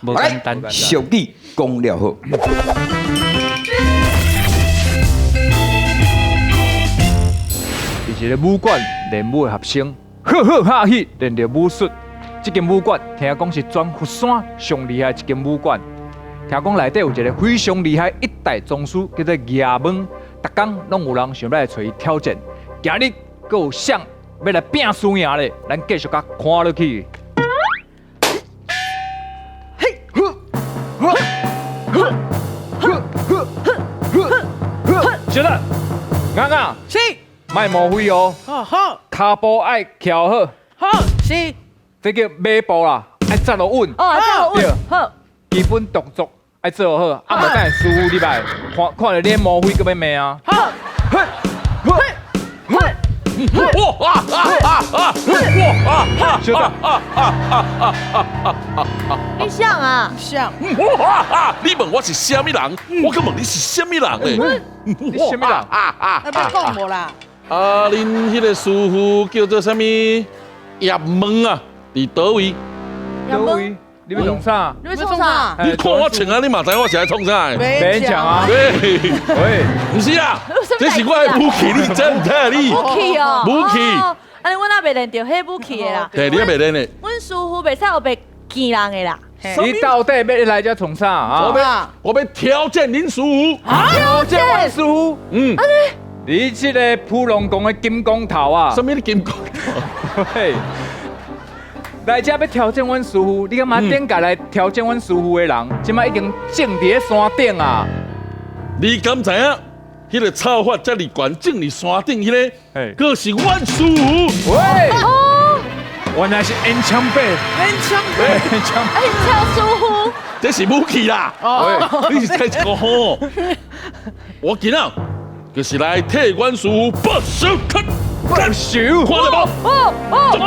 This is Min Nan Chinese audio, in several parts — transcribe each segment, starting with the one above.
無簡單。俗語講了好。佇一個武館練武的學生，呵呵哈嘿練著武術。這間武館聽講是全佛山上厲害一間武館。聽講內底有一個非常厲害一代宗師，叫做葉問，逐工攏有人想欲來揣伊挑戰。今日閣有誰欲來拚輸贏咧？咱繼續共看落去。嘿，呵，呵，呵，呵，呵，呵，呵，小等，啱啱是，莫摸灰哦。好好，跤步愛徛好。好，是。這叫馬步啦，愛紮落穩。哦，紮落穩，好。基本動作愛做好，啊，無等下師傅入來，看看著你摸灰，閣欲罵啊。好，嘿，嘿，嘿，哇啊啊啊啊！哇啊啊！小等啊啊啊啊啊啊！你誰啊？誰？哇啊！你問我是啥物人？我閣問你是啥物人咧？你啥物人？啊啊！啊，欲講無啦？啊，恁彼個師傅叫做啥物？葉問啊，佇佗位？佗位？你欲創啥？你欲創啥？你看我穿按呢，你嘛知我是來創啥的？免講啊！喂喂，毋是啦，這是我的武器，你知毋知啊？你武器哦，武器。啊，阮也袂練著彼武器的啦。對，你也袂練的。阮師傅袂使烏白見人的啦。你到底欲來遮創啥啊？我欲挑戰恁師傅。挑戰阮師傅？嗯。你這个普龍宮的金光頭啊？啥物金光頭？嘿。來遮欲挑戰阮師傅，你感覺頂屆來挑戰阮師傅的人，這擺已經種佇咧山頂啊？你敢知影？彼個草法遮爾懸，種佇山頂彼個，閣是阮師傅。喂，原來是煙槍伯，煙槍伯，煙槍，哎，槍師傅，這是武器啦。哦，你是猜一個好？我今仔就是來替阮師傅報仇。報仇，看著無？哦哦，喂，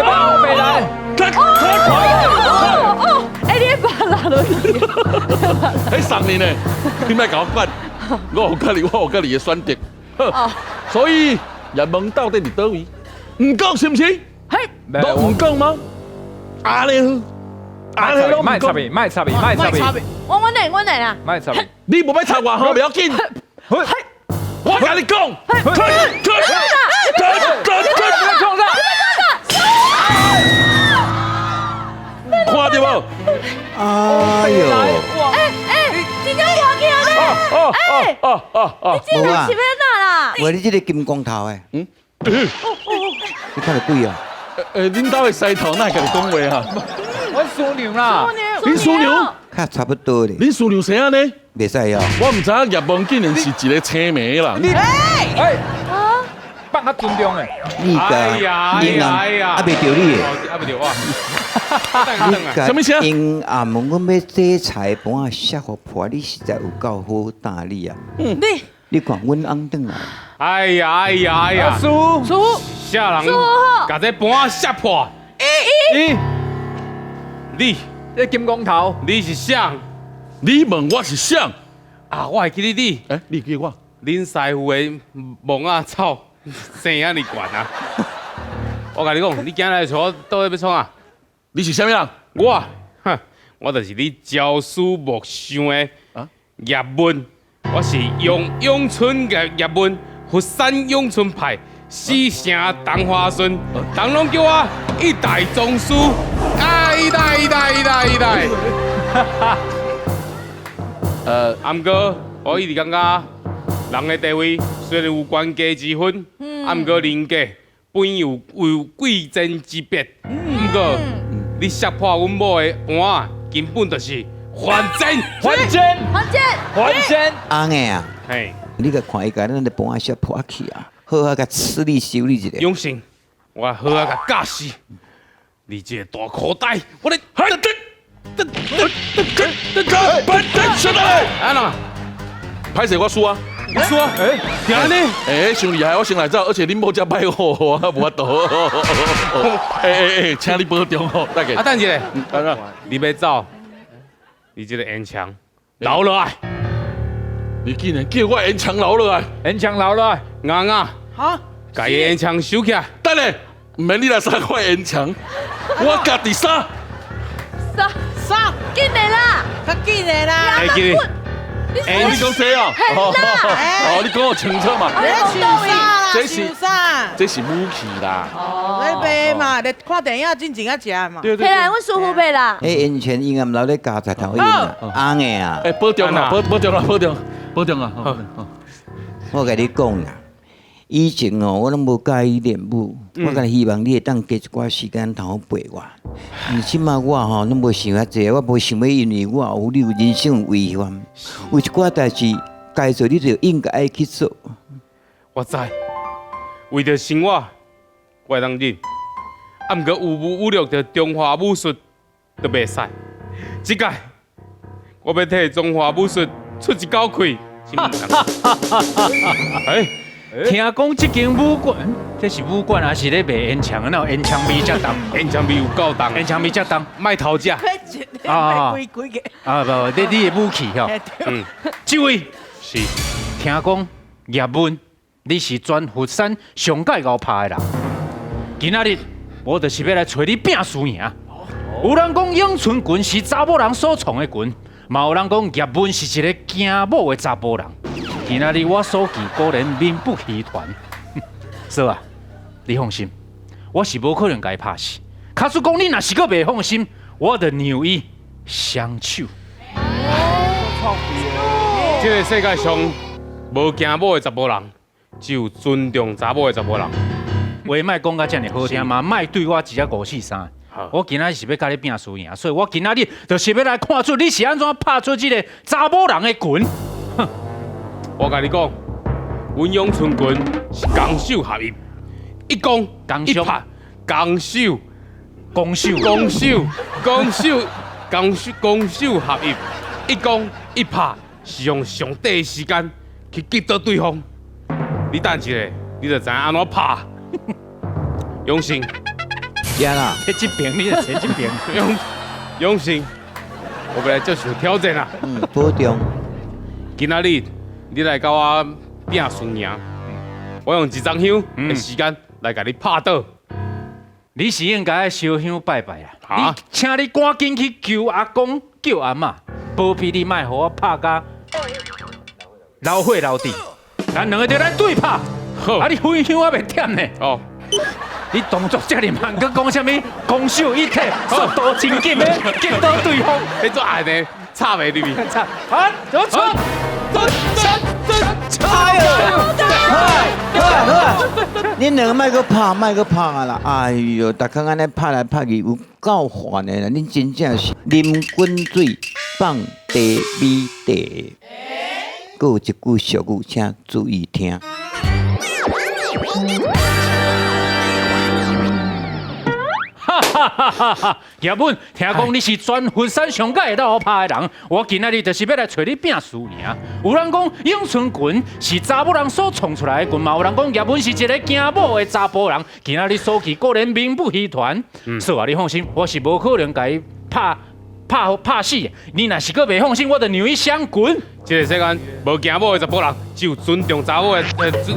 報回來！哦哦，哎，你把拉落去，彼送你呢？你莫共我管，我有家己，我有家己的選擇。好，所以葉問到底佇佗位？毋講是毋是？嘿，攏毋講嗎？按呢好，按呢攏毋講。莫插伊，莫插伊，莫插伊。我來，我來啦。莫插伊，你無欲插我吼，袂要緊。我共你講，創啥？看著無？哎喲！哎哎，真正跋起來咧！哎哦哦哦！你這人是欲按怎啦？喂，你這个金光頭的，嗯？你看著鬼啊？欸，恁兜的師頭哪會共你講話啊？阮師娘啦，恁師娘？較差不多咧。恁師娘生按呢？袂使哦。我毋知影葉問竟然是一個青盲的人。你哎，放較尊重的。你共陰暗，啊袂著你的，啊袂著我。你共陰暗，阮欲這菜盤仔摔予破，你實在有夠好膽你啊！你你看阮翁轉來。哎呀哎呀哎呀！師傅，師傅，啥人共這盤仔摔破？咦，你，這金光頭，你是誰？你問我是誰？啊，我會記得你。欸，你記我？恁師傅的毛仔草生按呢懸啊！我共你講，你今日來找我，到底欲創啥？你是啥物人？我，哼，我就是你朝思暮想的葉問，我是永永春的葉問，佛山永春派，師承曇花順，人攏叫我一代宗師。啊，一代一代一代一代。啊，毋過我一直感覺人的地位雖然有官階之分，啊，毋過人格本有有貴賤之別。毋過你摔破阮某的盤仔，根本就是犯賤，犯賤，犯賤，犯賤。翁的啊，嘿，你共看伊共咱的盤仔摔破去啊，好好共處理修理一下。永成，我好好共教死你這個大箍呆，我咧。按怎？歹勢我輸啊！你輸啊？欸，按呢？欸，傷厲害，我先來走，而且恁某遮歹好，我無法度。欸欸欸，請你保重吼，大家。啊，等一下，按怎？你欲走，你這个煙腸留落來。你竟然叫我煙腸留落來？煙腸留落來，啱啱。好，共伊煙腸收起來。等下，毋免你來殺我煙腸，我家己殺。殺啥？緊的啦，較緊的啦。會記得。哦，你講這哦，哦，你講我清楚嘛？你講啥？這是啥？這是武器啦。哦，你賣嘛？你看電影進前啊食嘛。對對。起來，阮師傅買啦。迄煙腸永遠留咧加菜頭煙啊，紅的啊。欸，保重啦，保重啦，保重，保重啊。我共你講啦，以前哦，我攏無佮意練武，我干焦希望你會當加一寡時間通好陪我。毋這馬我吼攏無想遐濟，我無想欲因為我有你有人生有危險，有一寡代誌該做你就應該愛去做。我知，為著生活，我會當忍。啊，毋過有無侮辱著中華武術，都袂使。這擺我欲替中華武術出一口氣。哎，聽講這間武館，這是武館還是咧賣煙腸？哪有煙腸味遮重？煙腸味有夠重，煙腸味遮重，莫偷食。啊啊不，你的武器吼。嗯，這位是聽講葉問，你是全佛山上蓋𠢕拍的人。今仔日我就是欲來揣你拼輸贏。有人講詠春拳是查某人所創的拳，嘛有人講葉問是一个驚某的查埔人。今仔日我所見果然名不虛傳。嫂啊，你放心，我是無可能共伊拍死。假使講你若是閣袂放心，我就讓伊雙手。這个世界上無驚某的查埔人，只有尊重查某的查埔人。話莫講甲遮爾好聽嘛，莫對我一只五四三。我今仔日是欲共你拼輸贏，所以我今仔日就是欲來看出你是按怎拍出這个查某人的拳。我共你講，阮詠春拳是攻守合一，一攻一拍，攻守攻守攻守攻守攻守攻守合一，一攻一拍是用上短的時間去擊倒對方。你等一下，你就知影按怎拍。永成，呀啦，這邊你就坐這邊。永成，我欲來接受挑戰啦。嗯，保重。今仔日你來共我拼輸贏，我用一炷香的時間來共你拍倒。你是應該燒香拜拜啊！你請你趕緊去求阿公、叫阿嬤，保庇你莫予我拍甲流血流滴。咱兩个就來對拍。好，啊，你熏香猶袂點呢？哦，你動作遮爾慢，閣講啥物？攻守一體，速度真緊的，擊倒對方。你做愛呢？插袂入去。插，好，走出，走，哎呦，好啊好啊，恁兩个莫閣拍，莫閣拍啦！哎呦，逐工按呢拍來拍去，有夠煩的啦！恁真正是啉滾水放茶米茶。閣有一句俗語，請注意聽。哈哈哈哈！葉問，聽講你是全佛山上蓋會當予拍的人，我今仔日就是欲來揣你拼輸贏。有人講詠春拳是查某人所創出來的拳，嘛有人講葉問是一个驚某的查埔人。今仔日所見果然名不虛傳。嫂啊，你放心，我是無可能共伊拍死的。你若是閣袂放心，我就讓伊雙拳。這个世間無驚某的查埔人，只有尊重查某的，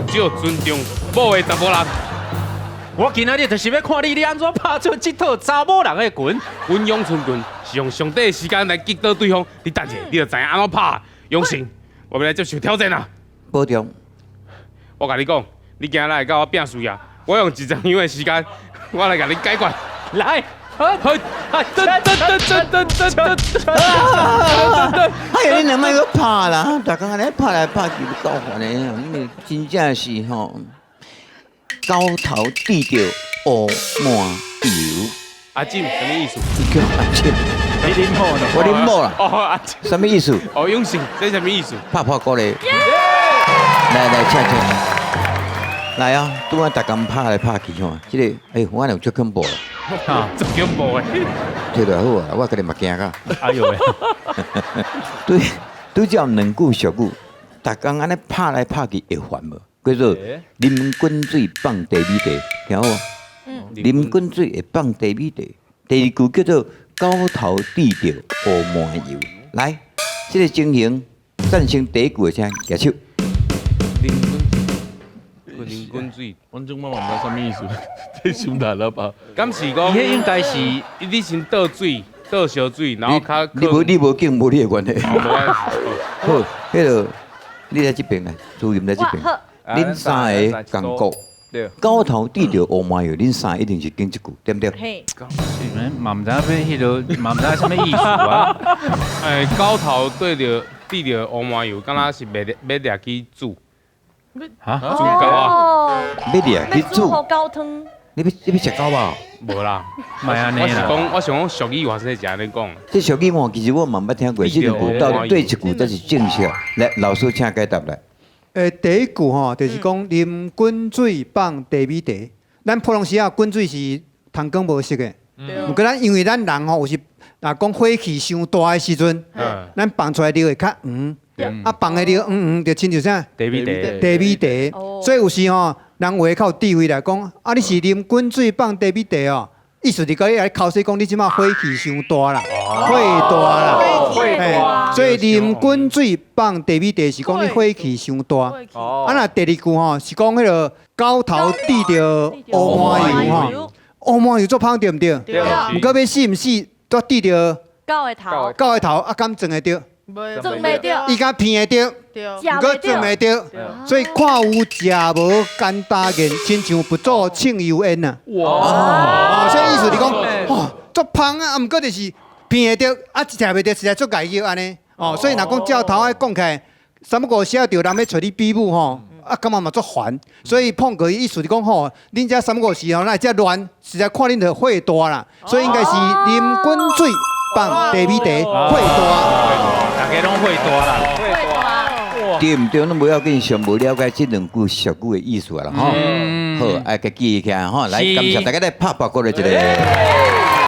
只有尊重某的查埔人。我今仔日就是欲看你，你按怎拍出這套查某人的拳。阮詠春拳是用上短的時間來擊倒對方，你等一下，你就知影按怎拍。永成，我欲來接受挑戰啦！保重。我共你講，你今日來共我拼輸贏，我用一炷香的時間，我來共你解決。來，好，噔噔噔噔噔噔噔。哎呀，恁兩莫閣拍啦！逐工按呢拍來拍去，有夠煩的。你真正是吼，狗頭滴著烏麻油。阿進，啥物意思？你叫阿進，你恁某呢？我恁某啦。哦，阿進。啥物意思？哦，永成，這啥物意思？拍破鼓咧。來來，請請。來啊，拄仔逐工拍來拍去吼，這個哎，我有足恐怖啦。足恐怖的。摕落好啊，我家己嘛驚甲。哎呦喂！對，拄才有兩句俗語，逐工按呢拍來拍去會煩無？叫做啉滾水放茶米茶，聽好無？啉滾水會放茶米茶。第二句叫做狗頭滴著烏麻油。來，這個情形，贊成第一句的請舉手。啉滾水，反正我嘛毋知啥物意思，這傷難了吧？敢是講？伊彼應該是你先倒水，倒燒水，然後較你無敬無你的關係。無關好，彼個你來這邊來，主任來這邊。恁三个仝國，狗頭對著烏麻油，恁三個一定是揀這句，對毋對？嘿，嘛毋知影欲彼个，嘛毋知影啥物意思啊？欸，狗頭對著烏麻油，敢若是欲掠去煮。哈？煮狗啊？欲掠去煮？煮狗湯。你欲食狗無？無啦，莫按呢啦。我是講俗語，話是是按呢講。這俗語我其實我嘛毋捌聽過，這兩句到底對一句才是正確？來，老師請解答來。第一句吼，就是講啉滾水放茶米茶。咱普通時啊，滾水是湯羹無色的。毋過咱因為咱人吼，有時若講火氣傷大的時陣，咱放出來尿會較黃。啊，放的尿黃黃，就親像啥？茶米茶。茶米茶。所以有時吼，人話較有智慧來講，啊，你是啉滾水放茶米茶哦，意思是講你來口說講你這馬火氣傷大啦，火大啦，火大。所以啉滾水放茶米茶是講你火氣傷大。啊，若第二句吼是講彼个狗頭對著烏麻油吼，烏麻油足芳對毋對？對。毋過欲死毋死，都對著狗的頭。狗的頭啊，敢撞會著？撞袂著。伊敢鼻會著？毋過撞袂著。所以看有食無簡單言，親像佛祖衝油煙啊！哇！所以意思是講，哦，足芳啊，毋過就是鼻會著，啊，食袂著，實在足礙意按呢。哦，所以若講照頭仔講起來，三不五時著人欲揣你比武吼，啊，感覺嘛足煩。所以碰過意思是講吼，恁遮三不五時吼，哪會遮亂？實在看恁就火大啦。所以應該是啉滾水放茶米茶，火大。大家攏火大啦。火大。對毋對？攏無要緊，上無了解這兩句俗語的意思啦，吼。好，愛家記起來吼。來，感謝大家來拍拍鼓勵一下。